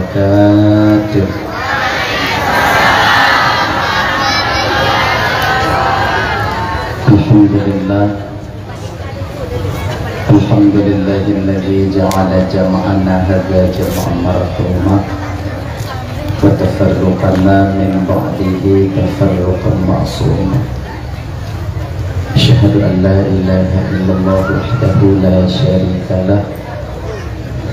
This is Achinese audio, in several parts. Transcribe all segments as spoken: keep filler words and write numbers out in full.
Wabarakatuh. Alhamdulillah. Alhamdulillahilladzi ja'ala jam'ana hadza jam'an marhuma, wa tafarruqana min ba'dihi tafarruqan ma'suma. Asyhadu an la ilaha illallah wahdahu la syarika lah.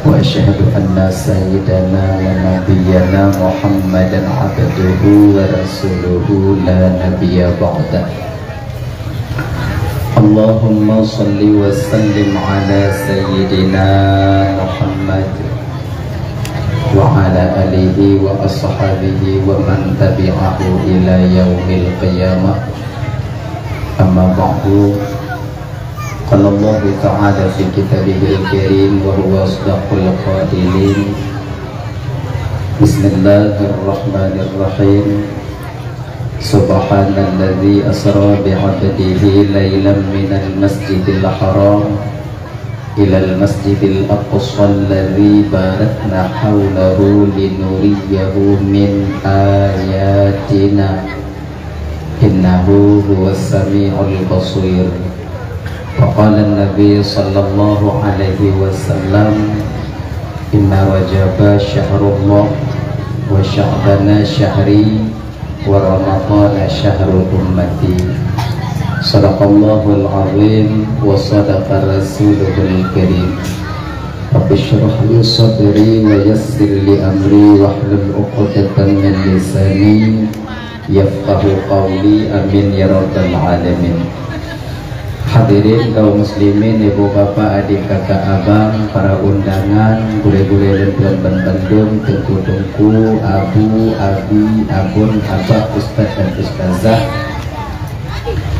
Wa asyhadu anna sayyidana wa nabiyyana Muhammadan abduhu wa rasuluhu la nabiyya ba'dah. Allahumma shalli wa sallim ala sayyidina Muhammad wa ala alihi wa ashabihi wa man tabi'ahu ila yaumil qiyamah. Amma ba'du. Qala Allahu ta'ala fi kitabihil karim wa huwa asdaqul qailin. Bismillahirrahmanirrahim. Subhanalladzi asra bi'abdihi lailan minal masjidil haram ilal masjidil aqsa alladzi barakna haulahu linuriyahu min ayatina. Innahu huwas sami'ul basir. Wa qala Nabi sallallahu alaihi wasallam, "Inna Rajaba syahrullah, wa Sya'bana syahri, wa Ramadhana syahru ummati." Sadaqallahul azim wa sadaqa rasuluhul karim. Rabbi syrah li sadri wa yassir li amri wahlul uqdatan min lisani yafqahu qawli. Amin ya rabbal alamin. Hadirin kaum muslimin, ibu bapak, adik kakak abang, para undangan, gurée-gurée lôn tuan bandum, teungku-teungku, abu, abi, abon, abah, ustaz dan ustazah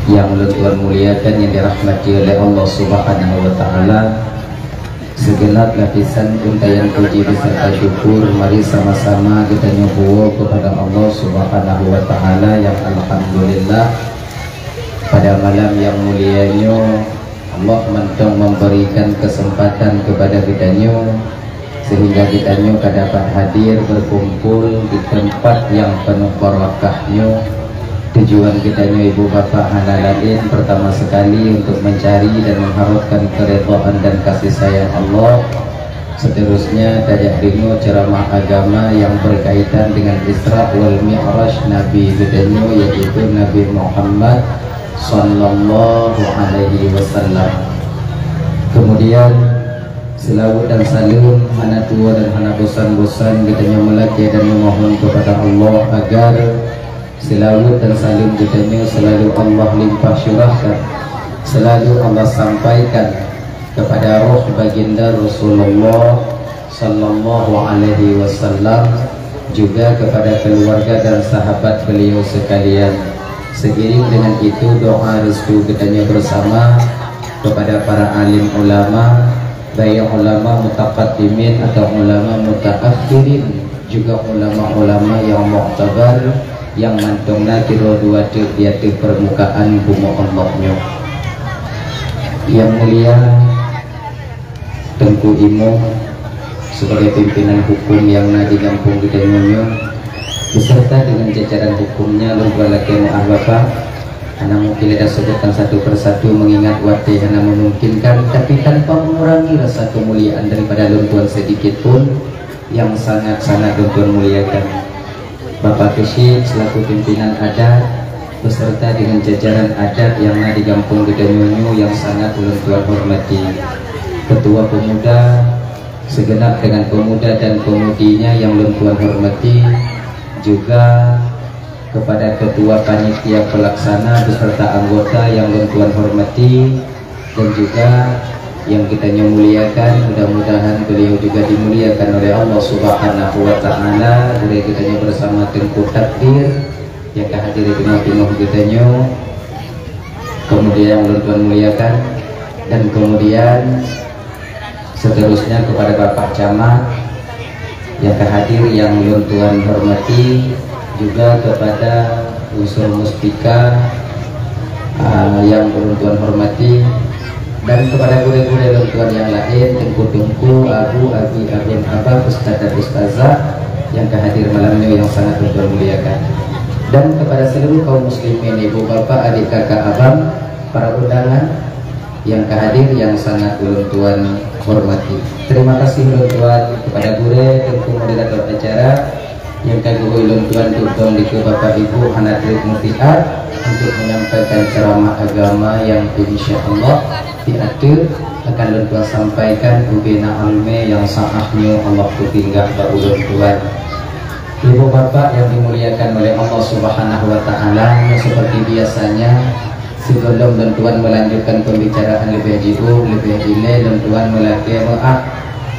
yang lôn tuan muliakan, yang dirahmati oleh Allah Subhanahu wa Ta'ala. Sigeunab lapisan untaian puji beserta syukur, mari sama-sama geutanyoe puwoe keupada Allah Subhanahu wa Ta'ala nyang alhamdulillah, pada malam nyang mulia nyoe, Allah mantong memberikan kesempatan keupada geutanyoe, sehingga geutanyoe ka dapat hadir berkumpul di tempat nyang penuh barakah nyoe. Tujuan geutanyoe ibu bapak hana laén, pertama sekali untuk mencari dan mengharapkan keridhaan dan kasih sayang Allah. Seterusnya, tajak deungoe ceramah agama nyang berkaitan dengan Isra wal Mi'raj Nabi geutanyoe, yaitu Nabi Muhammad sallallahu alaihi wasallam. Kemudian, selawat dan salam hana tuwoe dan hana bosan-bosan geutanyoe meulakée dan memohon keupada Allah agar selawat dan salam geutanyoe selalu Allah limpah curahkan, selalu Allah sampaikan kepada roh baginda Rasulullah sallallahu alaihi wasallam, juga kepada keluarga dan sahabat beliau sekalian. Seiring dengan itu, doa restu geutanyoe bersama kepada para alim ulama, baik ulama mutaqaddimin atau ulama mutaakhirin, juga ulama-ulama nyang muktabar, nyang mantong na sidroe dua teuk di ateueh permukaan bumoe Allah nyoe. Yang mulia Teungku Imum, sebagai pimpinan hukum nyang na di gampông geutanyoe nyoe, beserta dengan jajaran hukumnya, lôn tuan lakée meu'ah Bapak. Hana mungkin lé taseubutkan satu persatu, mengingat watée hana memungkinkan, tapi tanpa mengurangi rasa kemuliaan daripada lôn tuan sedikit pun, nyang sangat-sangat lôn tuan muliakan. Bapak Keuchik selaku pimpinan adat beserta dengan jajaran adat nyang na di gampông geutanyoe nyoe nyang sangat ulôn tuan hormati. Ketua pemuda, segenap dengan pemuda dan pemudinya nyang lôn tuan hormati, juga kepada ketua panitia pelaksana beserta anggota nyang lôn tuan hormati, dan juga nyang geutanyoe muliakan, mudah-mudahan beliau juga dimuliakan oleh Allah Subhanahu wa Ta'ala. Gurée geutanyoe bersama Teungku Takdir nyang ka hadir di teungoh-teungoh geutanyoe, kemudian nyang lôn tuan muliakan, dan kemudian seterusnya kepada Bapak Camat, nyang ka hadir nyang lôn tuan hormati, juga kepada unsur muspika, ah, nyang lôn tuan hormati, dan kepada gurée-gurée lôn tuan nyang laén, teungku-teungku, abu, abi, abon, abah, ustaz dan ustazah, Nyang ka hadir malam nyoe nyang sangat ulôn muliakan. Dan kepada seluruh kaum muslimin, ibu, bapak, adik, kakak, abang, para undangan nyang ka hadir nyang sangat ulôn tuan hormati. Terima kasih ulôn tuan kepada gurèe teungku moderator acara nyang ka geuhôi ulôn tuan dikeue bapak ibu hana trép mutiat untuk menyampaikan ceramah agama nyang insya Allah di ateueh akan lôn tuan sampaikan ubena ilmu nyang sah nyoe Allah peutinggai bak ulôn tuan. Ibu bapak yang dimuliakan oleh Allah Subhanahu wa Ta'ala, seperti biasanya, sebelum lôn tuan melanjutkan pembicaraan lebih jauh, lebih ilé, lôn tuan meulakèe meu'ah,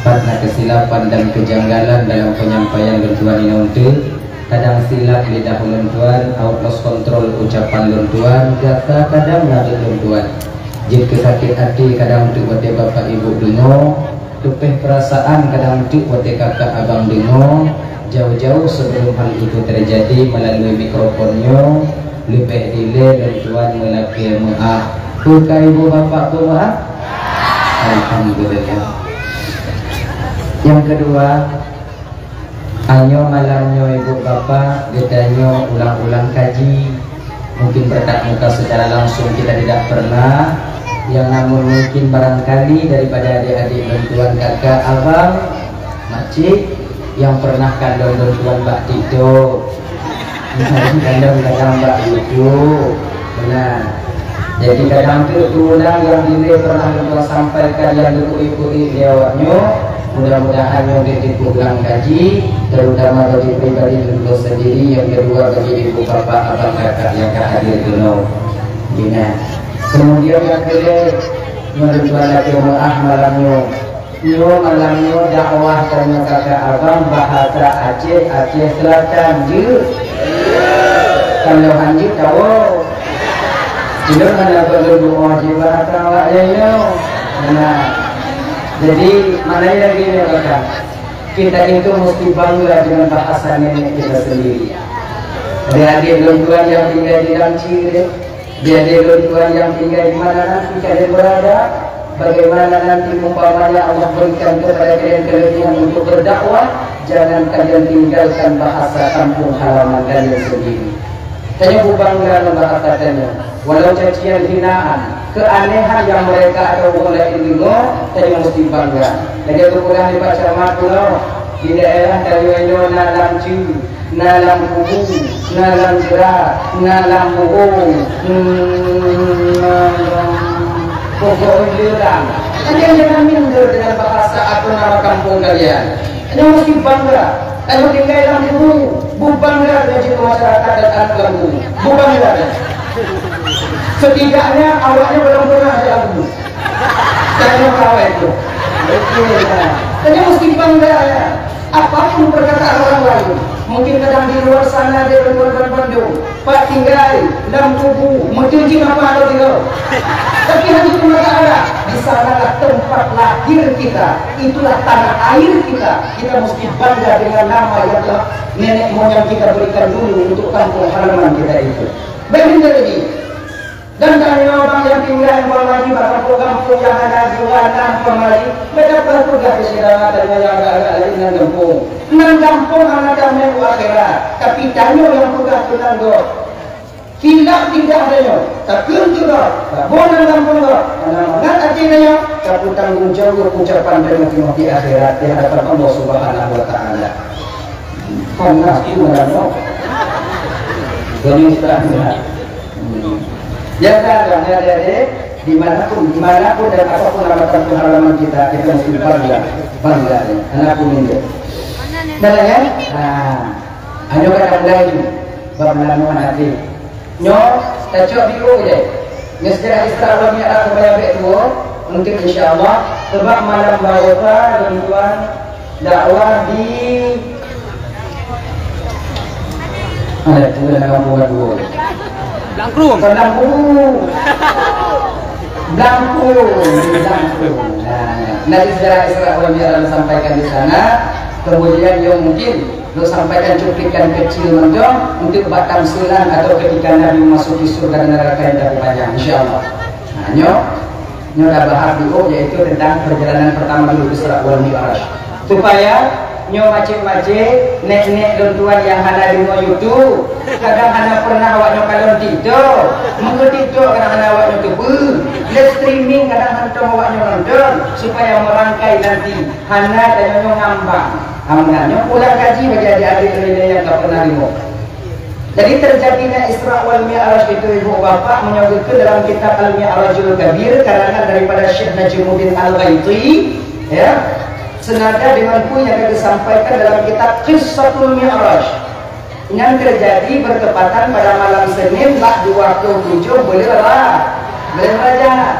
pat na kesilapan dan kejanggalan dalam penyampaian lôn tuan inoe. Kadang silap lidah lôn tuan, out lost control ucapan lôn tuan, gata kadang na lôn tuan. Jeuet keu sakét até kadang teuk watèe bapak ibu deungoe, teupeh peurasaan kadang teuk watèe kakak abang deungoe. Jauh-jauh sebelum hal itu terjadi, melalui mikrofon nyoe, leubeh dilèe lôn tuan meulakèe meu'ah. Peue ka ibu bapak peumeu'ah? Alhamdulillah. Yang kedua, Tanyoe malam nyoe ibu bapak, geutanyoe ulang-ulang kaji. Mungkin bertatap muka secara langsung kita tidak pernah, yang namun mungkin barangkali daripada adik-adik lôn tuan, kakak, abang, makcik yang pernah kandong lôn tuan bak TikTok, kandong kadang bak YouTube. Nah, jadi kadang tu, tu ulang yang dilèe pernah lôn tuan sampaikan yang dipeuri-peuri di awak nyoe. Mudah-mudahan nyoe geuteupeu ulang kaji, terutama bagi pribadi lôn tuan sendiri, yang kedua bagi ibu bapak abang kakak yang ka hadir keunoe. Gina. Kemudian yang kedua, nyoe lôn tuan lagèe meu'ah malam nyoe. Nyoe malam nyoe dakwah tanyoe kakak abang bahasa Aceh, Aceh Selatan jeuet. Kalau hanjeuet tawoe. Jeuet hana perlu doa jeuet bahasa awak nyoe. Nah. Jadi, mana lagi nyoe kakak? Kita itu mesti bangga dengan bahasa nenek kita sendiri. Adik-adik lôn tuan yang tinggal di Damci, Biar lôn tuan yang tinggal di mana nanti kalian berada, bagaimana nanti umpamanya Allah berikan kepada kalian kelebihan untuk berdakwah, jangan kalian tinggalkan bahasa kampung halaman kalian sendiri. Tanyoe bubangga ngon bahasa tanyoe, walau cacian hinaan, keanehan yang mereka atau orang lain deungoe, tanyoe mesti bangga. Lagèe geupeugah lé Pak Camat keunoe, di daerah tanyoe nyoe na Damci, Na lam kubu, na lam jrat, na lam buhong, hmm, na lam pokok ureueng. Kalian jangan minder dengan bahasa atau nama kampung kalian. Kalian mesti bangga. Kalian tinggal lam kubu, bubangga dengan jiku masyarakat dan anak lam kubu. Bubangga. Setidaknya awaknya belum pernah di lam kubu. Tanyoe kawai tu. Tanyoe mesti bangga, ya. Apapun perkataan orang lain, mungkin kadang di luar sana ada orang bandum, Pak tinggai lam kubu, meutuji apa ada di luar. Tapi hanya cuma ada, di sanalah tempat lahir kita, itulah tanah air kita. Kita mesti bangga dengan nama yang telah nenek moyang kita berikan dulu untuk kampung halaman kita itu. Baik, ini lagi. Dan tanyoe bang nyang tinggai umpama jih bak gampông-gampông nyang hana jiwa na umpama jih, beda peureulèe peugah keu syedara tanyoe nyang agak-agak laén nan gampông. Nan gampông hana tamé u akhirat, tapi tanyoe nyang peugah keu nan gob. Silap lidah tanyoe, takheun keu gob, saboh nan gampông gob, hana mangat até tanyoe, tapeutanggong jaweueb ucapan tanyoe di akhirat di hadapan Allah Subhanahu wa Taala. Panas tu malam tu. Jadi, istirahat. Biasa, adik-adik, dimanapun, dimanapun dan apapun nama kampung halaman kita, kita mesti bangga, bangga, ya. Anakku ini. Dah lah, ya? Nah, ayo kita mulai ni. Bab melanungan hati. Nyoe, tacok di U je. Nyoe sejarah Isra wal Mi'raj keupada bek dua, mungkin insya Allah, sebab malam Baroka, tuan-tuan, Dakwah di, ada tu dalam kampung dua. Blangkrum. Bukan Blangkrum. Blangkrum, di Blangkrum. Nah, dari sejarah Isra wal Mi'raj disampaikan di sana, kemudian yang mungkin lo sampaikan cuplikan kecil mantong untuk bak tamsilan atau ketika Nabi memasuki surga dan neraka yang tak panjang, insya Allah. Nah, nyoe Nyoe tabahas dulu, yaitu tentang perjalanan pertama dulu Isra wal Mi'raj. Supaya Nyoe macet-macet, nek-nek lôn tuan nyang hana deungoe YouTube, kadang hana pernah awak nyoe kalon TikTok. Meunyoe TikTok kadang hana awak nyoe teupeue. Live streaming kadang hantom awak nyoe nonton, supaya meurangkai nanti hana tanyoe nyoe ngambang. Amanah nyoe pulang kaji bagi adik-adik lainnya nyang ka pernah deungoe. Jadi terjadinya Isra wal Mi'raj itu, ibu bapak, meunyoe geukheun dalam kitab Al-Mi'rajul Kabir karangan daripada Syekh Najmuddin Al-Ghaiti, ya, senada dengan peue nyang ka geusampaikan dalam kitab Qissatul Mi'raj. Nyan terjadi bertepatan pada malam Senin bak dua puluh tujuh bulan Ra-, bulan Rajab.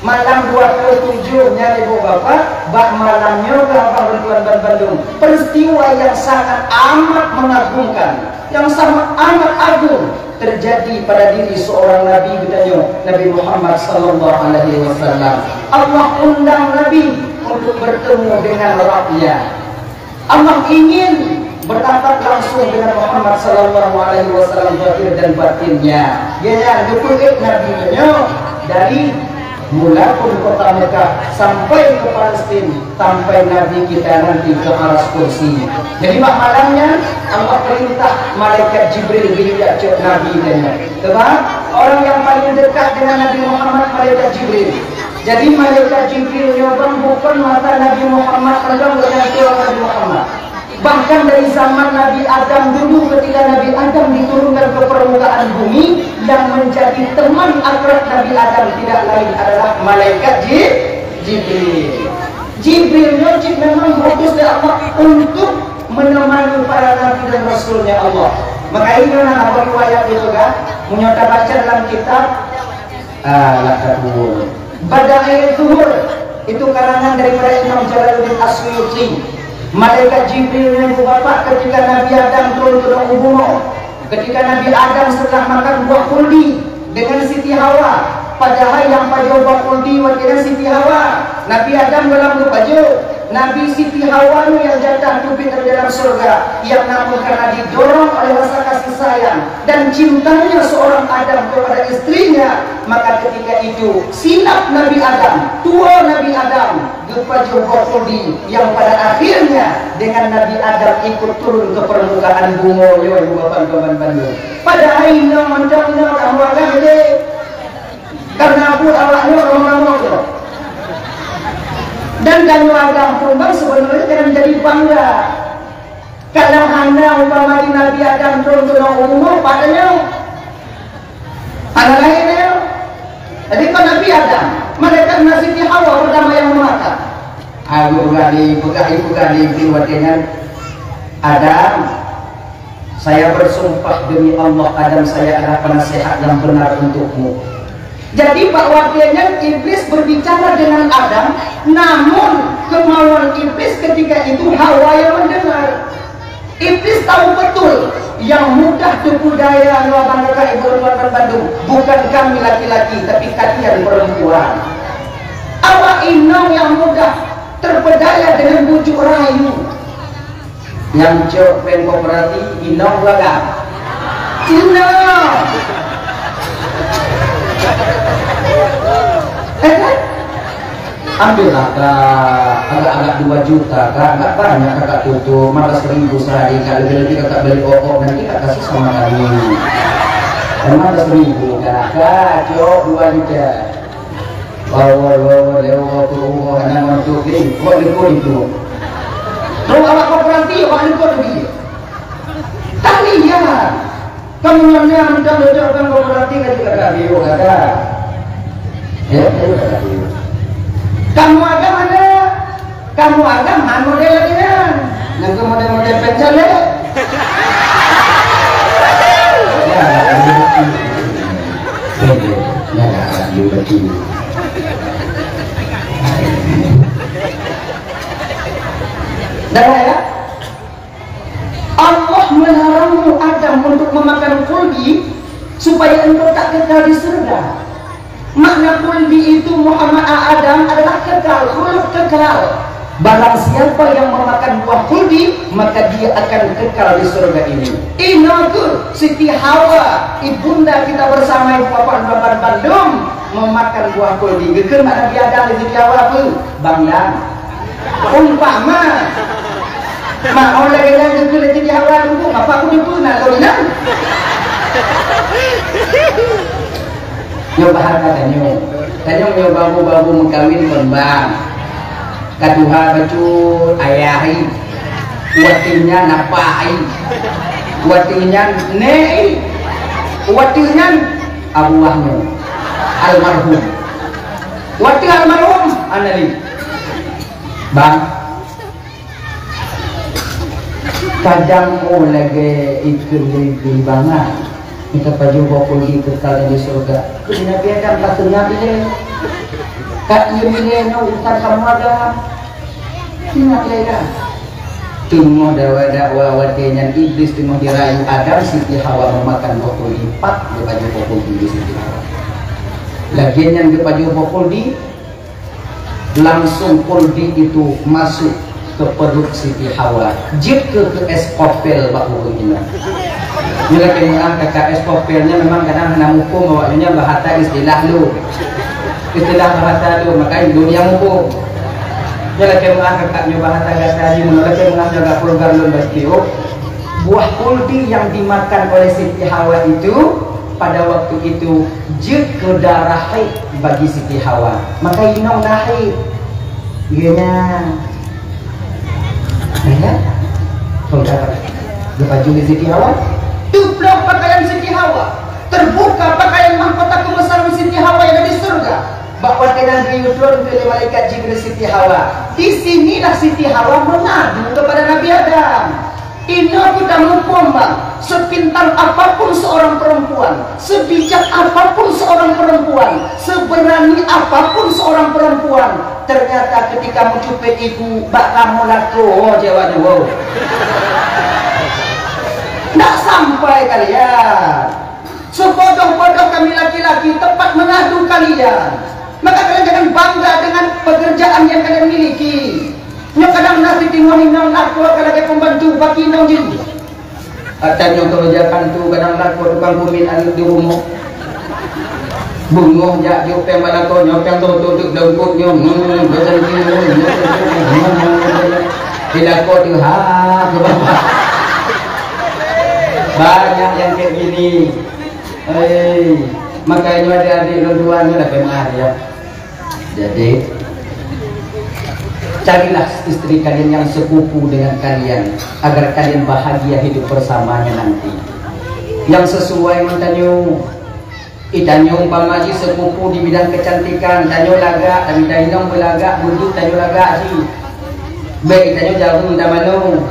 Malam dua puluh tujuh nyan, ibu bapak, bak malam nyoe keuh abang lôn tuan ban bandum, peristiwa yang sangat amat mengagumkan, yang sangat amat agung terjadi pada diri seorang nabi geutanyoe, Nabi Muhammad sallallahu alaihi wasallam. Allah undang Nabi untuk bertemu dengan Rabbnya. Allah ingin bertatap langsung dengan Muhammad sallallahu alaihi wasallam zahir dan batinnya. Geupeugét Nabi nyoe dari mula pun kota Mekah sampai ke Palestin, sampai Nabi kita nanti ke aras kursi. Jadi bak malam nyan Allah perintah malaikat Jibril geujak cok Nabi nyan. Sebab orang yang paling dekat dengan Nabi Muhammad malaikat Jibril. Jadi malaikat Jibril nyoe bang bukon mata Nabi Muhammad, padahai gobnyan tuha Nabi Muhammad. Bahkan dari zaman Nabi Adam dulu, ketika Nabi Adam diturunkan ke permukaan bumi, yang menjadi teman akrab Nabi Adam tidak lain adalah malaikat Ji-, Jibril. Jibril nyoe cit memang diutus oleh Allah untuk menemani para nabi dan rasulnya Allah. Maka ini nah, apa riwayat itu kan, meunyoe tabaca dalam kitab Ah, lah ka tuwö. Bada'i Zuhur, itu karangan daripada Imam Jalaluddin As-Suyuti. Malaikat Jibril nyan, ibu bapak, ketika Nabi Adam turun keunoe u bumoe, ketika Nabi Adam setelah makan buah khuldi dengan Siti Hawa, padahai nyang pajoh buah khuldi watèe nyan Siti Hawa, Nabi Adam gohlom geupajoh. Nabi Siti Hawa nyoe nyang jatah teubiet dari dalam syeuruga, nyang na meuh karena didorong oleh rasa kasih sayang dan cintanya seorang Adam kepada istrinya, maka ketika itu silap Nabi Adam, tuwö Nabi Adam, geupajoh buah khuldi nyang pada akhirnya dengan Nabi Adam ikut turun ke permukaan bumoe nyoe, ibu bapak, teman-teman. Padahai nyoe mantong nyoe kamoe agam lé. Karena buet awak nyoe kamoe-kamoe nyoe. Dan kamoe agam pun bang sebenarnya jangan jadi bangga. Kalau hana umpama di Nabi Adam turun keunoe u bumoe, pada nyoe. Hana laén nyoe. Jadi kon Nabi Adam, malaikat na Siti Hawa pertama nyang meumakan. Abu Ghani, peugah Ibu Ghani, watèe nyan, Adam, saya bersumpah demi Allah, Adam saya adalah penasehat yang benar untukmu. Jadi bak watèe nyan Iblis berbicara dengan Adam, namun kemauan Iblis ketika itu Hawa yang mendengar. Iblis tahu betul yang mudah tipu daya nyoe bang kakak ibu tuan dan bandum, bukan kami laki-laki, tapi kalian perempuan. Awak inong yang mudah terpedaya dengan bujuk rayu. Nyang cok péng koperasi inong gaga. Inong. Eh, kan? Ambillah, Kak. Agak-agak dua juta, Kak. Agak banyak Kakak tutup. Maka seribu sehari, Kak. Lebih-lebih Kakak beli okok, nanti Kakak kasih sama kami. Maka seribu, Kak. Kak, cok dua juta. Bawol, bawol, lewat tu, oh, anak mantu, eh, kok ni, kok itu? Terus awak koperasi, awak ni kok tu dia? Tak lihat. Kamu mana minta bocor kan koperasi kan juga tak lihat, kata. Ya, itu tak lihat. Kamu ada mana? Kamoe agam han model lagèe nyan. Nyang keu model-model pencalek. Ya, ya, ya. Dah ya? Allah melarangmu, Adam, untuk memakan khuldi supaya engkau tak kekal di surga. Makna khuldi itu, Muhammad A. Adam, adalah kekal, khulud kekal. Barang siapa yang memakan buah khuldi, maka dia akan kekal di surga ini. Inoe kheueh Siti Hawa, ibunda kita bersama ibu bapak dan bandum memakan buah khuldi. Geukheun bak Nabi Adam lé Siti Hawa peue? Bang Dam. Umpama. Mak, oh, lagèe nyan geukheun lé Siti Hawa teungku, apa aku deungö na lôn nyan? Nyoe bahasa tanyoe. Tanyoe nyoe baru-baru meukawen kon bang. Ka tuha bacut ayah i. Watèe nyan apa i. Watèe nyan nèk i. Watèe nyan abuah nyoe. Almarhum. Watèe almarhum, Anali. Bang. Kadang, oh, lagèe ikheun lé bimbangan. Mita pajoh boh Khuldi kekal di syeuruga. Keu Nabi Adam ka seungab ilèe. Ka iem ilèe nyoe urusan kamoe agam. Seungab ilèe kan? Teungoh dakwa-dakwa watèe nyan Iblis teungoh jirayu Adam, Siti Hawa meumakan boh Khuldi, pat geupajoh boh Khuldi di Siti Hawa. Lagèe nyan geupajoh boh Khuldi, langsung Khuldi itu masuk ke perut Siti Hawa. Jeuet keu, keu es kopel bak ureueng inong. Nyoe lakèe meu'ah kakak, es kopel nyan memang kadang hana muphom awak nyoe, nyan bahasa istilah lôn. Istilah bahasa lôn, makanya lôn nyang muphom. Nyoe lakèe meu'ah kakak, nyoe bahasa gata jih, meunoe lakèe meu'ah jaga program lôn bak studio. Buah Khuldi yang dimakan oleh Siti Hawa itu pada waktu itu jeuet keu darah haid bagi Siti Hawa. Maka inong na haid. Geuh nyan. Nah, ya. Kon ka geupajoh lé Siti Hawa. Teuplok pakaian Siti Hawa. Terbuka pakaian mahkota kebesaran Siti Hawa yang ada di surga. Bak watèe nyan geuyue tron keu lé malaikat Jibril Siti Hawa. Di sinilah Siti Hawa mengadu kepada Nabi Adam. Inoe keuh tamuphom, bang, sepintar apapun seorang perempuan, sebijak apapun seorang perempuan, seberani apapun seorang perempuan, ternyata ketika mencubit ibu, bak kamoe lakoe, oh, jawab nyoe, wow. Ndak sampai kalian. Sebodoh-bodoh kami laki-laki, tempat mengadu kalian. Maka kalian jangan bangga dengan pekerjaan yang kalian miliki. Nyoe kadang na siteungoh inong lakoe ka lagèe pembantu bak inong jih. Ata nyoe keureuja kantu kadang lakoe tukang kumiet aneuk di rumoh. Beungoh jak jiôh péng bak lakoe, nyoe péng tôh, tôh, tôh, daun kot nyoe. Hmm, beutôi, hmm, hmm, hmm, hmm, hmm, hmm. Di lakoe teuh, ha, keu bapak. Banyak yang kayak gini. Hei, makanya adik-adik lôn dua ni lah pernah ya. Jadi, carilah istri kalian yang sekufu dengan kalian, agar kalian bahagia hidup bersamanya nanti. Yang sesuai ngon tanyoe. Ih, tanyoe umpama jih sekufu di bidang kecantikan, tanyoe lagak, tamita inong beulagak, beudôh tanyoe lagak jih. Bèk tanyoe jaroe tamanoe.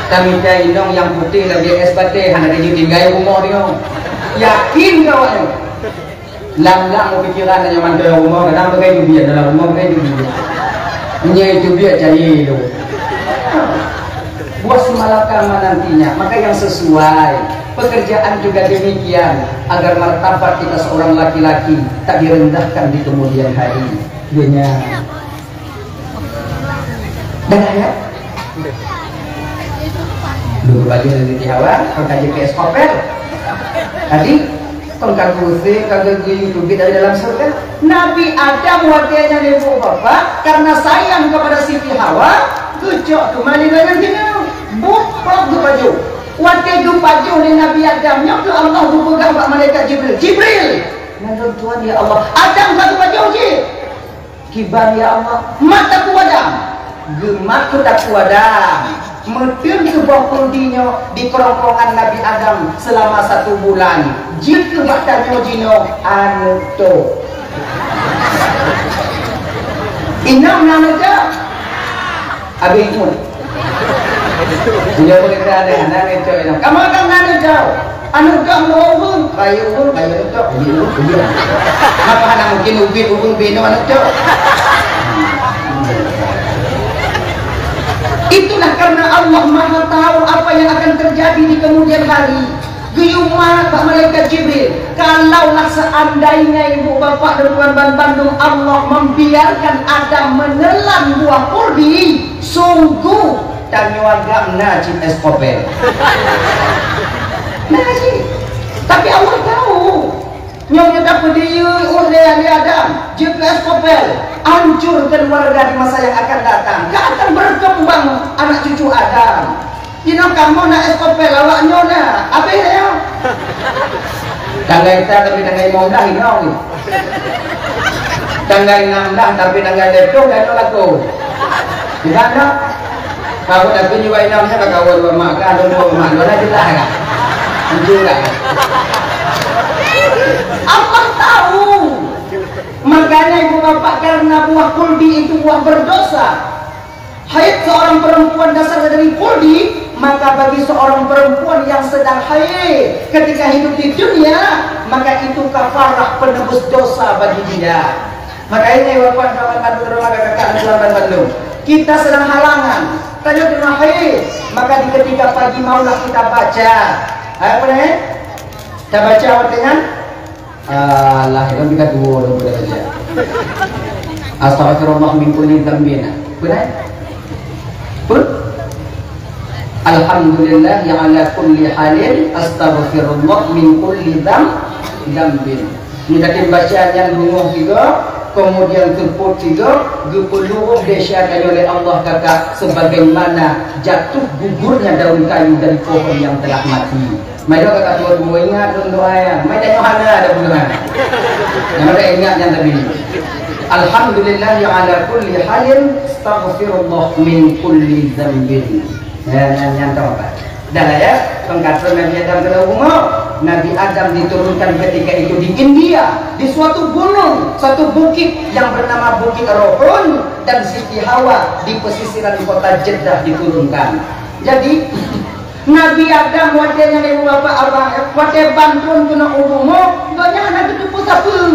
Tamita inong nyang putéh lagèe es batèe, hana tanyoe tinggai rumoh nyoe. Yakin keu awaknyoe? Lam-lam u pikiran tanyoe mantong rumoh, kadang beugai teubiet dalam rumoh, beugai teubiet. Meunyoe teubiet cari tu. Buah si malakama nantinya, maka yang sesuai. Pekerjaan juga demikian, agar martabat kita seorang laki-laki tak direndahkan di kemudian hari. Dunia. Dah, ya? Dulu baju dari Tiawa, kon ka J P S Kopel. Tadi, kon ka gusip, ka geugui, teubiet dari dalam surga. Nabi Adam watèe nyan ibu bapak, karena sayang kepada Siti Hawa, geucok teuma lé gobnyan. Buet pop geupajoh. Watèe geupajoh lé Nabi Adam, nyoe keuh Allah geupeugah bak malaikat Jibril, "Jibril!" "Nyan lôn Tuhan, ya Allah." "Adam ka geupajoh jih." "Kiban, ya Allah?" "Mat takue Adam." Geumat keu takue Adam. Meuteun keuh boh khuldi nyoe di kerongkongan Nabi Adam selama satu bulan. Jeuet keuh bak tanyoe jinoe aneuk tôh. Inong na aneuk tôh? Habéh ngon. Punya berita ada aneuk tôh inong. Kamoe kan na aneuk tôh. Aneuk tôh meunurot ureueng, bayeue ureueng, bayeue aneuk tôh, ubit ureueng, ubit. Kenapa hana mungkin ubit ureueng binoe aneuk tôh? Itulah karena Allah Maha tahu apa yang akan terjadi di kemudian hari. Geuyue mat bak malaikat Jibril, "Kalaulah seandainya ibu bapak dan tuan ban bandum Allah membiarkan Adam menelan buah khuldi, sungguh tanyoe agam na cit es kopel." Na cit. Tapi Allah tahu. Nyoe geupeudiyeu lé, lé Adam, jeuet keu es kopel. Hancur keluarga di masa yang akan datang. Ka akan berkembang anak cucu Adam. Inoe kamoe na es kopel, awak nyoe na. Habéh nyoe. Tanggai sa tapi tanggai limong dah inoe. Tanggai enam dah tapi tanggai dua puluh dah inoe laku. Di mana? Kau dah tunjuk inoe, siapa kau dua mak kah, dua mak, dua dah jelas kan? Jujur kan? Allah tahu. Makanya ibu bapak, karena buah kuldi itu buah berdosa. Haid seorang perempuan dasar dari kuldi, maka bagi seorang perempuan yang sedang haid ketika hidup di dunia, maka itu kafarah penebus dosa bagi dia. Maka ini bapak kawan bantu rumah kakak dan tuan bandung. Kita sedang halangan. Tanya rumah haid, maka di ketika pagi maulah kita baca. Apa nih? Kita baca artinya? Alah, kan kita dua orang boleh baca. Astaghfirullah min kulli dzambin. Benar? Betul? Alhamdulillah ya ala kulli halin, astaghfirullah min kulli dzam-, dzambin. Ni tadi baca nyang lungoh tiga, kemudian seupôt tiga, geupeuluh desya tanyoe lé Allah kakak sebagaimana jatuh gugurnya daun kayu dari pohon yang telah mati. Mari ka tuan-tuan ingat lôn doa nyan. Mari tanyoe hana ada bunoe. Nyang ada ingat nyan tadi. Alhamdulillah ya ala kulli halin, astaghfirullah min kulli dzambin. Ya, nyan, nyan tahu kan? Dah lah ya, pengkateun Nabi Adam keunoe bumoe. Nabi Adam diturunkan ketika itu di India, di suatu gunung, suatu bukit yang bernama Bukit Rohun dan Siti Hawa di pesisiran kota Jeddah diturunkan. Jadi, Nabi Adam watée nyan ibu bapak abang, watée ban trôn keunoe u bumoe, gobnyan hana geuteupeue sapeue.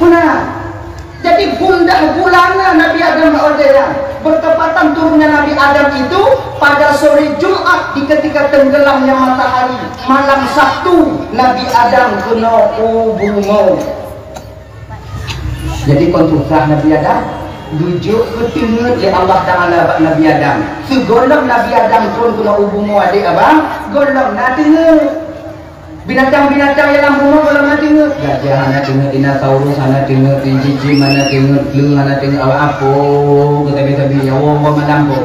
Peue na? Jadi gundah gulana Nabi Adam bak watée nyan. Bertepatan turunnya Nabi Adam itu pada sore Jumat di ketika tenggelamnya matahari, malam Sabtu Nabi Adam keunoe u bumoe. Jadi kon susah Nabi Adam, geujok geuteungeut lé Allah Taala bak Nabi Adam. Sigohlom Nabi Adam trôn keunoe u bumoe adék abang, gohlom na teungeut. Binatang-binatang nyang lam bumoe gohlom na teungeut. Gajah hana teungeut, dinosaurus hana teungeut, jijim hana teungeut, kle hana teungeut, awak apo, geusabe-sabe, ya Allah, malam ko.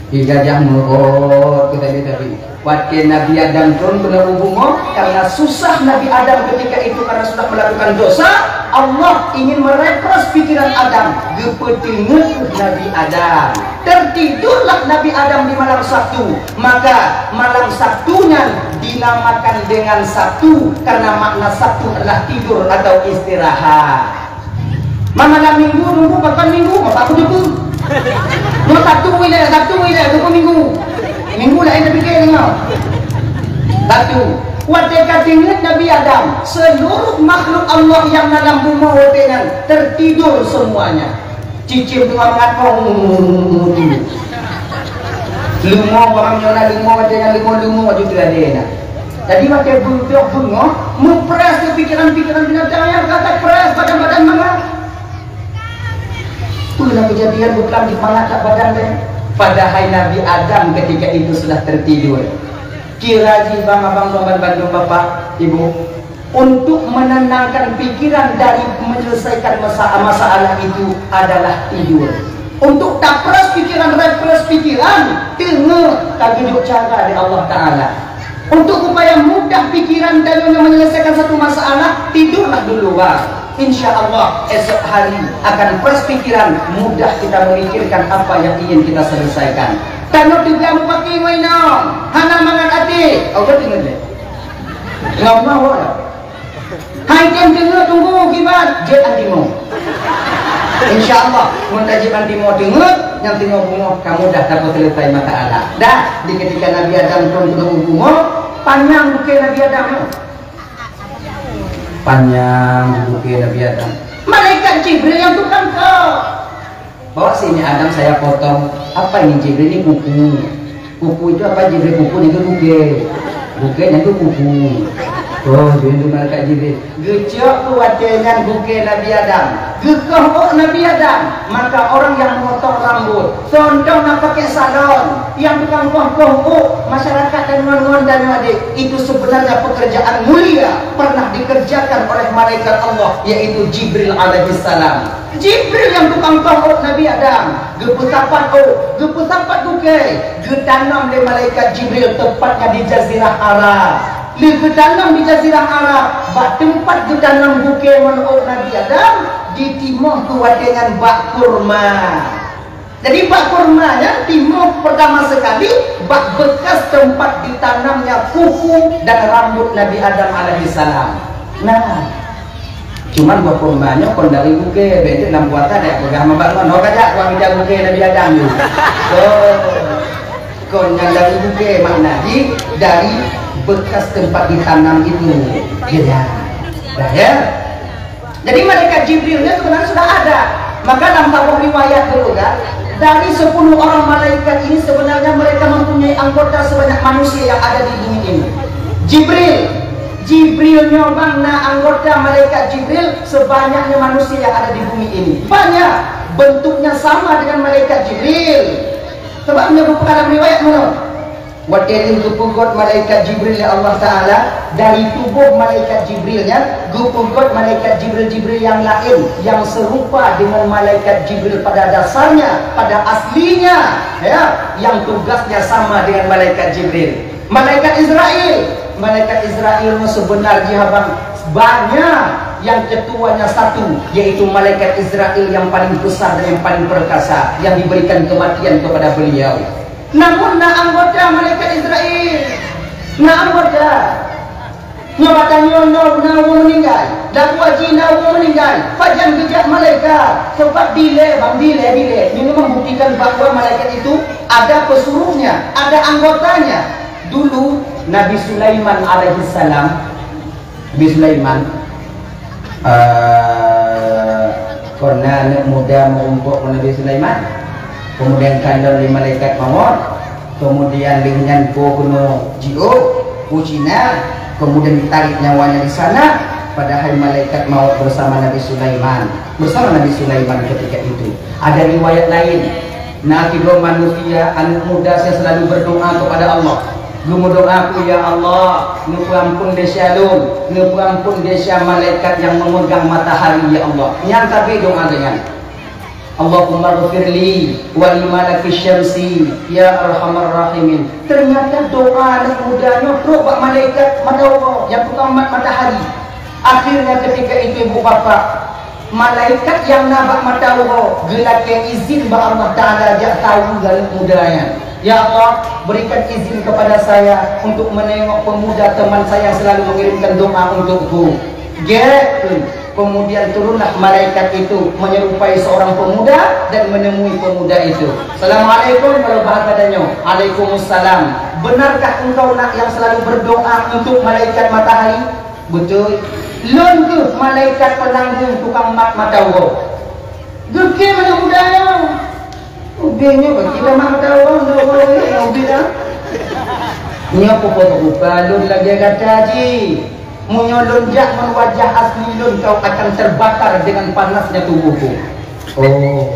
Di gajah meuhot keu tabi-tabi. Watée Nabi Adam trôn keunoe u bumoe, karena susah Nabi Adam ketika itu karena sudah melakukan dosa, Allah ingin merefresh pikiran Adam, geupeuteungeut Nabi Adam. Tertidurlah Nabi Adam di malam Sabtu, maka malam Sabtu nyan dinamakan dengan Sabtu karena makna Sabtu adalah tidur atau istirahat. Mama lam minggu nunggu papan minggu, maka aku jemput. Nyoe Sabtu ilée, Sabtu ilée, tunggu minggu. Minggu laén tapike nyoe. Sabtu. Watée ka teungeut Nabi Adam, seluruh makhluk Allah yang dalam bumoe watée nyan tertidur semuanya. Cicém teungoh mangat. Leumo, barang nyoe na leumo, watée nyan leumo-leumo aju teuradée na. Jadi watée beudôh beungoh, meupreh keu pikiran-pikiran binatang nyan, ka preh badan-badan mangat. Peue na keujadian beuklam jimangat that badan teh? Padahai Nabi Adam ketika itu sudah tertidur. Kira jih bang abang tuan bandum bapak ibu, untuk menenangkan pikiran dari menyelesaikan masa-, masalah itu adalah tidur. Untuk tapres pikiran, refresh pikiran, teungeut tageujok cara di Allah Taala. Untuk supaya mudah pikiran dan menyelesaikan satu masalah, tidurlah dulu, bang. Insya Allah, esok hari akan fresh pikiran, mudah kita memikirkan apa yang ingin kita selesaikan. Tanyoe teuga mupaki meuinong, hana mangat até. Oh, betul deh. Ngomong, hai tem teungeut tunggu kibat, jeuet antimo. Insya Allah, mun tajeuet antimo teungeut, nyang teungoh bumoe ka mudah tapeuselesai masalah. Dah, di ketika Nabi Adam trôn keunoe u bumoe, panyang bukée Nabi Adam nyoe. Panyang bukée Nabi Adam. Malaikat Jibril nyang tukang kok. Bawa sini Adam, saya potong. Apa ini Jibril? Ini kuku. Kuku itu apa Jibril? Kuku itu bukée. Bukée itu kuku. Oh, jeuet malaikat Jibril. Geucok keu watée nyan bukée Nabi Adam. Geukoh ôk Nabi Adam. Maka orang yang memotong rambut, contoh na pakai salon, yang tukang koh-koh ôk, masyarakat dan ngon-ngon dan adik, itu sebenarnya pekerjaan mulia pernah dikerjakan oleh malaikat Allah, yaitu Jibril alaihissalam. Jibril nyang tukang koh ôk Nabi Adam, geupeusapat ôk, geupeusapat bukée, geutanam lé malaikat Jibril, teupatnya di Jazirah Arab. Lheueh geutanam di Jazirah Arab, bak teumpat geutanam bukée ngon ôk Nabi Adam, jitimoh keu watée nyan bak kurma. Jadi, bak kurma nyan timoh pertama sekali bak bekas teumpat ditanamnya kuku dan rambut Nabi Adam alaihissalam. Nah, cuman buah kurma nyoe kon dari bukée, bék lam puasa dak peugah mabak ngon, "Ho kajak, kuah mita bukée Nabi Adam nyoe." Oh, kon nyan dari bukée, makna jih dari bekas tempat ditanam itu. Ya, dah, ya. Jadi, malaikat Jibril ni sebenarnya sudah ada. Maka dalam saboh riwayat dulu kan, dari sepuluh orang malaikat ini sebenarnya mereka mempunyai anggota sebanyak manusia yang ada di bumi ini. Jibril, Jibril nyoe bang na anggota malaikat Jibril sebanyaknya manusia yang ada di bumi ini. Banyak, bentuknya sama dengan malaikat Jibril. Sebab menyebut dalam riwayat mana? Watée nyan geupeugét malaikat Jibril lé Allah Taala dari tuboh malaikat Jibril nyan, geupeugét malaikat Jibril-Jibril nyang laén nyang seurupa deungon malaikat Jibril pada dasarnya, pada aslinya, ya, nyang tugasnya sama dengan malaikat Jibril. Malaikat Israil, malaikat Israil nyoe seubeuna jih abang banyak, nyang keutuanya satu, yaitu malaikat Israil nyang paling besar dan nyang paling perkasa, nyang diberikan kematian kepada beliau. Namun na anggota malaikat Israil, na anggota. Nyoe bak tanyoe na ureueng meuninggai, lakoe jih na ureueng meuninggai, pajan geujak malaikat? Sebab dilée bang, dilée, dilée. Nyoe membuktikan bahwa malaikat itu ada pesuruhnya, ada anggotanya. Dulu Nabi Sulaiman alaihissalam, Nabi Sulaiman, eh, kon na aneuk muda meurumpok ngon Nabi Sulaiman, kemudian kalon lé malaikat mawöt, kemudian lheueh nyan po keunoe jiôh u Cina, kemudian ditarik nyawanya di sana, padahai malaikat mawöt bersama Nabi Sulaiman, bersama Nabi Sulaiman ketika itu. Ada riwayat lain, na sidroe manusia, aneuk muda nyang selalu berdoa kepada Allah. Geumeudoa keu, "Ya Allah, neupeuampon desya lôn, neupeuampon desya malaikat nyang memegang matahari, ya Allah." Nyan sabe doa geuh nyan. "Allahummaghfirli wa li malaki syamsi, ya arhamar rahimin." Ternyata doa aneuk muda nyoe trok bak malaikat mata uroe nyang tukang mat matahari. Akhirnya ketika itu, ibu bapak, malaikat nyang na bak mata uroe geulakée izin bak Allah Taala jak saweue aneuk muda nyan, "Ya Allah, berikan izin kepada saya untuk menengok pemuda teman saya yang selalu mengirimkan doa untukku." Gét, kemudian turunlah malaikat itu menyerupai seorang pemuda dan menemui pemuda itu. "Assalamualaikum," kalau bahasa tanyoe. "Alaikumussalam. Benarkah engkau nak yang selalu berdoa untuk malaikat matahari?" "Beutôi." "Lôn kheueh malaikat peunanggong tukang mat mata uroe." Geukheun aneuk muda nyoe. Ubé nyoe bagi tamat mata uroe, mata uroe nyoe ubé dah. Nyoe peue rupa lôn lagée gata jih. Meunyoe lôn jak ngon wajah asli lôn, kau akan terbakar dengan panasnya tubuhku. Oh.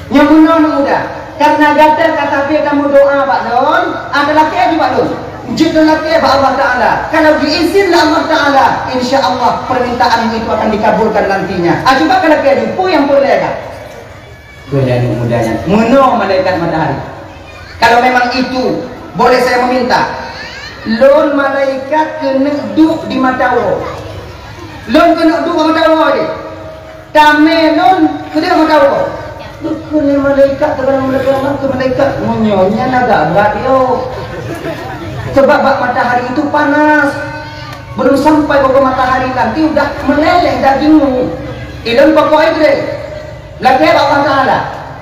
Nyang meunoe aneuk muda, karena gata ka sabe tameudoa bak lôn, ah, talakée jih bak lôn. Jeuet lôn lakée bak Allah Taala. Kalau geuizin lé Allah Taala, insya Allah permintaanmu itu akan dikabulkan nantinya. Ah, cuba ka lakée jih, peue nyang peureulée ka? Kheun lé aneuk muda nyan, meunoe malaikat matahari. Kalau memang itu boleh saya meminta, lôn malaikat keuneuk duek di mata uroe. Lôn keuneuk duek di mata uroe jih. Tamé lôn keudeh mata uroe. Kheun lé malaikat, teuka malaikat, keu malaikat, meunyoe nyan agak brat yo. Sebab bak matahari itu panas. Belum sampai bak matahari nanti udah meleleh dagingmu. Ilôn pokok Idris. Lakée bak Allah Taala.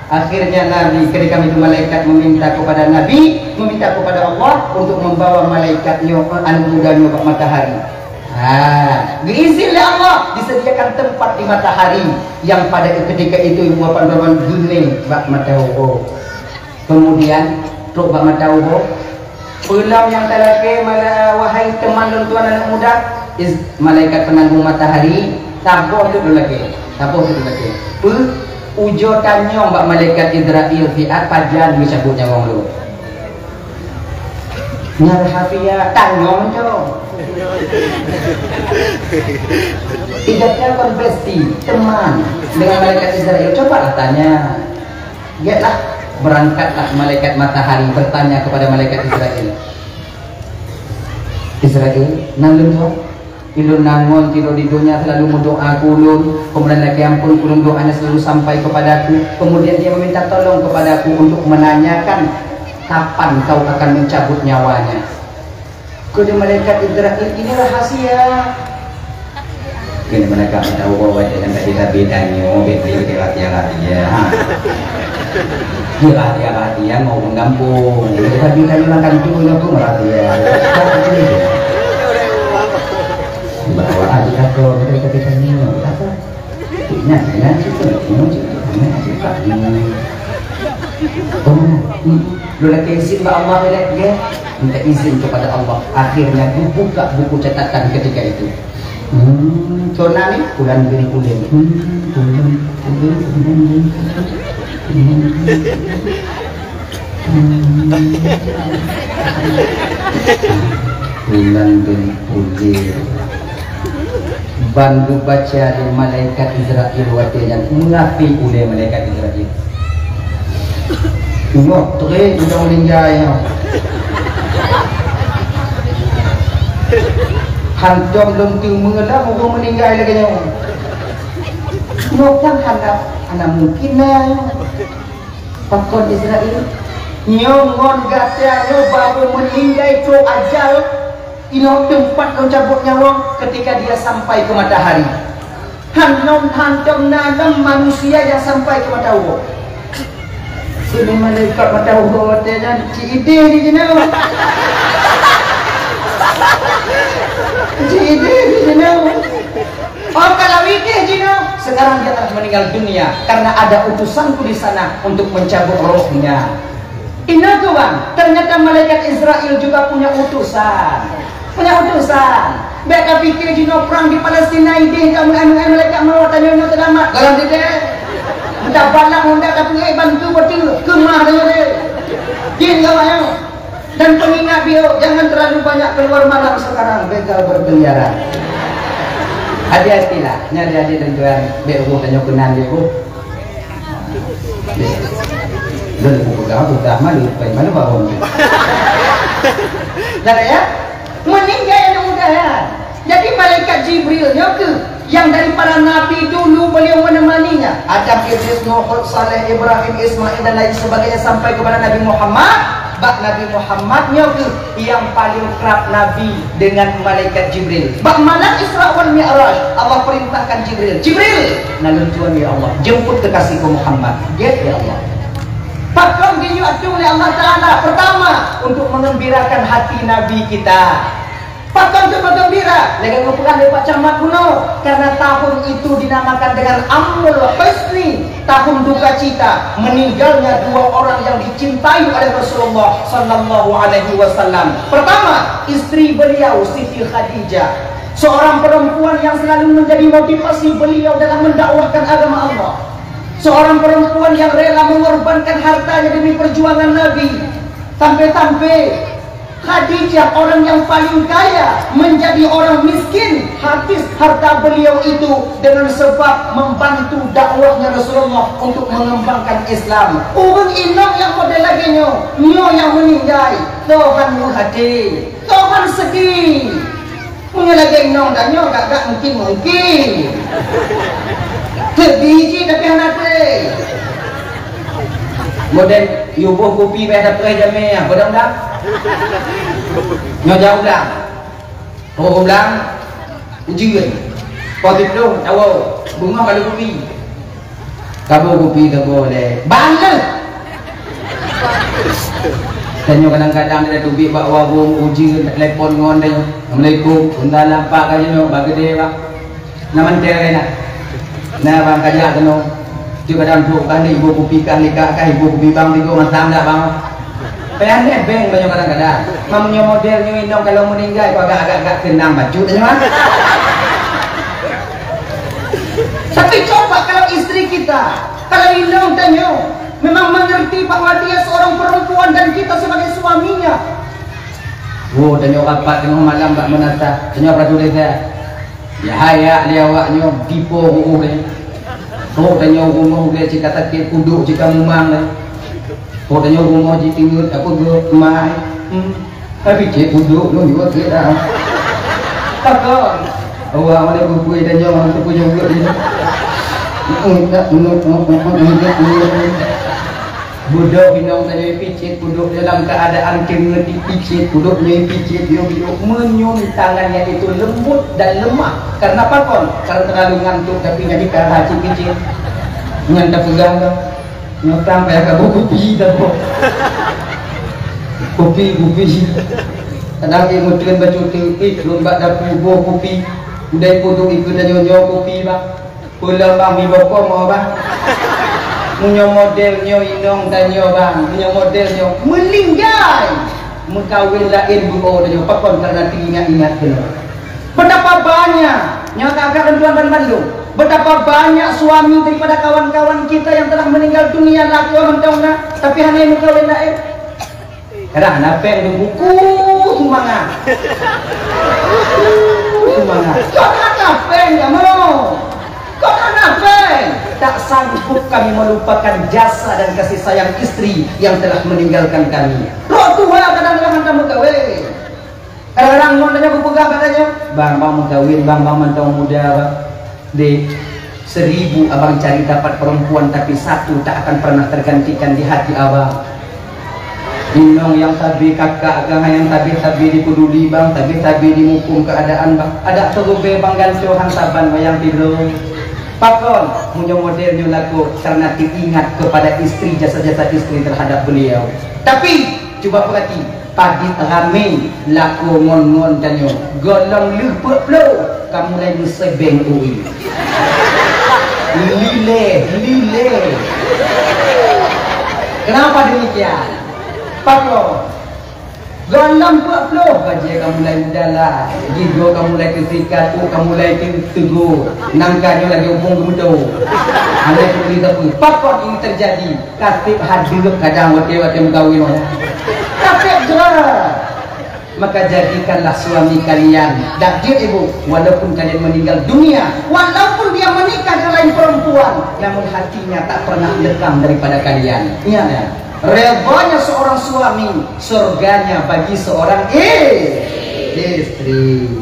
Akhirnya Nabi, ketika itu malaikat meminta kepada Nabi, meminta kepada Allah untuk membawa malaikat nyoe, aneuk muda nyoe bak matahari. Ha, diizin lé Allah disediakan tempat di matahari yang pada ketika itu ibu bapak geuné bak mata uroe. Kemudian trok bak mata uroe, Peulom nyang talakée, mala-, wahai teman lôn tuan aneuk muda, is-, malaikat peunanggong matahari, saboh teuk lôn lakée, saboh teuk lôn lakée. Peue? Ujoe tanyong bak malaikat Izrail siat pajan geucabot nyawöng lôn. Nyan rahsia, tanyong cok. Ijak kon bestie, teman, dengan malaikat Izrail, cobalah tanya. Lihatlah, berangkatlah malaikat matahari bertanya kepada malaikat Izrail. Izrail, nan lôn tuan? Ulôn nan ngon tiroe di donya selalu meudoa keu ulôn, keumudian lakée amphon keu ulôn, doanya selalu sampai kepadaku. Kemudian dia meminta tolong kepadaku untuk menanyakan kapan kau akan mencabut nyawanya. Kheun malaikat Izrail, ini rahasia. Kheun malaikat, tahu bahwa dengan tadi Nabi tanyoe, bèk lé rahasia-rahasia. Ha. Dia rahasia-rahasia mau ureueng gampông. Nabi tanyoe lam kantô nyoe pun rahasia. Bahwa ada kata mereka kita ni apa? Ingat, ingat, cukup, cukup, cukup, ingat, cukup. Hmm. Oh, hmm. Lu lagi izin bak Allah, ya, ya. Minta izin kepada Allah. Akhirnya dibuka buku catatan ketika itu. Hmm, so nani? Bulan bin Ulil. Hmm, bulan, bulan, bulan, bulan. Bulan bin Ulil. Ban geubaca lé malaikat Izrail watée nyan, meurapi ulée malaikat Izrail. Nyoe tré udang meuninggai nyoe. Hantom lôn teumé lam ureueng meuninggai lagée nyoe. Nyoe kan hana, hana mungkin na nyoe. Pakon Izrail? Nyoe ngon gata nyoe baru meuninggai trok ajal, inoe teumpat lôn cabot nyawöng ketika dia sampai ke matahari. Han lom hantom na lom manusia nyang sampai ke mata uroe. Keuneuk malaikat mata uroe watée nyan ci idéh di jinoe. Ci idéh di jinoe. Oh, kalau idéh jinoe, sekarang dia telah meninggal dunia karena ada utusanku di sana untuk mencabut rohnya. Inoe keuh bang, ternyata malaikat Izrail juga punya utusan. Punya utusan. Bèk tapike jinoe prang di Palestina idéh ka meu'en-meu'en malaikat meuruah tanyoe nyoe seulamat. Dalam dideh. Entah balang honda tapi, eh, bantu beutôi. Keumah tanyoe deh. Jin ka awak nyoe. Dan pengingat biôh, jangan terlalu banyak keluar malam sekarang, begal berkeliaran. Hati-hatilah, nyan adik-adik dan tuan, bèk uroh tanyoe keunan deh, oh. Deh. Dah ibu pegang, pegang mana, pai mana bawang tu. Dah ya? Meninggai anak muda ya. Jadi malaikat Jibril nyoe keuh yang dari para nabi dulu beliau menemaninya. Adam, Idris, Nuh, Hud, Saleh, Ibrahim, Ismail dan lain sebagainya sampai kepada Nabi Muhammad. Bak Nabi Muhammad nyoe keuh yang paling kerap Nabi dengan malaikat Jibril. Bak malam Isra wal Mi'raj, Allah perintahkan Jibril, "Jibril, na lôn tuan ya Allah, jemput kekasihku Muhammad." Gét ya Allah. Pakon geuyue atong lé Allah Taala? Pertama, untuk mengembirakan hati Nabi kita. Pakon teuh meugeumbira? Lagèe geupeugah lé Pak Camat bunoe, karena tahun itu dinamakan dengan Amul Huzni, tahun duka cita, meninggalnya dua orang yang dicintai oleh Rasulullah sallallahu alaihi wasallam. Pertama, istri beliau Siti Khadijah, seorang perempuan yang selalu menjadi motivasi beliau dalam mendakwahkan agama Allah. Seorang perempuan yang rela mengorbankan hartanya demi perjuangan Nabi. Sampai-sampai Khadijah, orang yang paling kaya, menjadi orang miskin, habis harta beliau itu dengan sebab membantu dakwahnya Rasulullah untuk mengembangkan Islam. Ureueng inong nyang model lagèe nyoe, nyoe nyang meuninggai, Tuhan meuhadé, Tuhan sedih. Meunyoe lagèe inong tanyoe, gak-gak mungkin-mungkin. Sedih cit tapi hana tré. Model yuboh kupi bèk tapreh jamé, ah, bodoh dah. Nyoe jauh dah. Oh, ulang. Ujeuen. Poti ploh, tawoe. Bungoh kalu kupi. Kabu kupi kabu lé. Bangkeuh. Tanyoe kadang-kadang dia teubiet bak warong, ujeuen, telepon ngon dia. Assalamualaikum. Benda lampak ka jinoe, bak gede, bak. Na mantong laén na. Na bang kajak keunoe. Cuk kadang trok kah ni ibu kupi kah likak kah ibu kupi bang tigo masang dak bang. Payah nebeng banyak kadang-kadang. Meunyoe model nyoe inong kalau meninggai, kok agak-agak keunang bacut nyoe. Tapi coba kalau istri kita, kalau inong tanyoe memang mengerti bahwa dia seorang perempuan dan kita sebagai suaminya. Oh, tanyoe rapat tengah malam bak meunasah, tanyoe prajurit saya. Ya, haya lé awak nyoe dipo ruuh deh. Trok tanyoe rumoh deh, cika sakét pudok, cika mumang deh. Trok tanyoe rumoh jiteungeut, apa geuh, mai. Hmm. Tapi cek pudok lom juga kira. Takon. Awak mana bukui tanyoe, mana tu punya buat ni. Budok inong tanyoe picit, budok dalam keadaan teungeut dipicit, budok nyoe picit, yo budok meunyoe tangan nyan itu lembut dan lemah. Karena pakon? Karena terlalu ngantuk, tapi jadi karena hati picit. Nyan tapeugah dah. Nyotang payah kabu kupi dah. Kupi, kupi. Kadang dia meuteun bacut teupit, lom bak dapu boh kupi. Udai pudok ikut tanyoe nyoe kupi, bah. Peulom bang, mi bokong mo bang. Meunyoe model nyoe inong tanyoe bang, meunyoe model nyoe meuninggai, meukawen laén duo tanyoe, pakon? Karena teuingat-ingat keunoe. Betapa banyak, nyoe ka agak tuan banmandum, betapa banyak suami daripada kawan-kawan kita yang telah meninggal dunia lakoe mantong na, tapi hana meukawen laén. Kadang hana péng dong buku sumbangan. Sumbangan. Kok hana péng kamoe? Kok hana péng? Tak sanggup kami melupakan jasa dan kasih sayang istri yang telah meninggalkan kami. Roh tuha kadang-kadang hana meugawe. Kadang-kadang ngon tanyoe geupeugah bak tanyoe, "Bang, bang meukawen, bang, bang mantong muda, bang." Dek, seribu abang cari dapat perempuan, tapi satu tak akan pernah tergantikan di hati abang. Inong nyang sabe kakak, kang nyang sabe-sabe dipeduli bang, sabe-sabe dimuphom keadaan bang. Adak teurubé bang gantoe han saban wayang tido. Pakon, meunyoe model nyoe lakoe karena teuingat kepada istri, jasa-jasa istri terhadap beliau. Tapi, cuba perhati, Padit ramé lakoe ngon-ngon tanyoe. Gohlom lheueh peuet ploh ka mulai meusebeng ui. Lilée, lilée. Kenapa demikian? Pakon? Gohlom peuet ploh bajée ka mulai meudalah, gigoe ka mulai teusikat, ôk ka mulai teu-, teugok, nangka nyoe lagée ubong geumeudo. Hana peugah sapeue. Pakon ini terjadi? Ka seb hadeup kadang watée-watée meukawen nyan. Ka seb jroh. Maka jadikanlah suami kalian, dan dia ibu, walaupun kalian meninggal dunia, walaupun dia menikah dengan lain perempuan, namun hatinya tak pernah lekang daripada kalian. Ingat ya, redanya seorang suami, surganya bagi seorang i-, istri.